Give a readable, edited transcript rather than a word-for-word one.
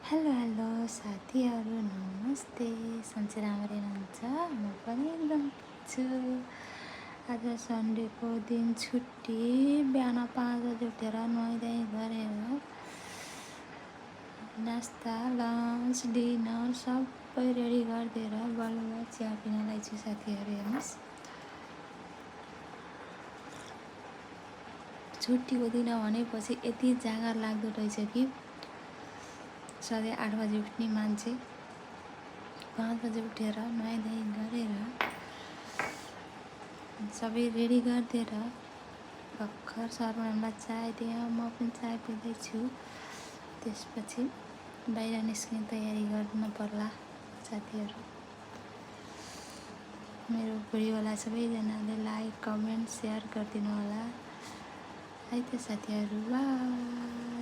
Hello hello साथीहरू नमस्ते। सन्चै राम्ररी हुनुहुन्छ? म पनि एकदम छु। आज सन्डेको दिन छुट्टी। बिहान 5 बजे उठेर नुहाइधुवाइ गरेर नास्ता लन्च डिनर सबै रेडी गरिदिएर बल्ल चिया पिनलाई छु साथीहरू। हेर्नुहोस्, छुट्टीको दिन भनेपछि यति जाँगर लाग्दो रहेछ कि सधैँ 8 बजे उठ्ने मान्छे 5 बजे उठेर नुहाइधुवाइ गरेर सबै रेडी गरिदिएर भर्खर सरमनमा चाय दिएँ। म पनि चाय पिँदैछु। त्यसपछि बाहिर निस्किने तयारी गर्नु पर्ला साथीहरू। मेरो भिडियोलाई सबैजनाले लाइक कमेन्ट सेयर गरिदिनु होला है त साथीहरू। बाई।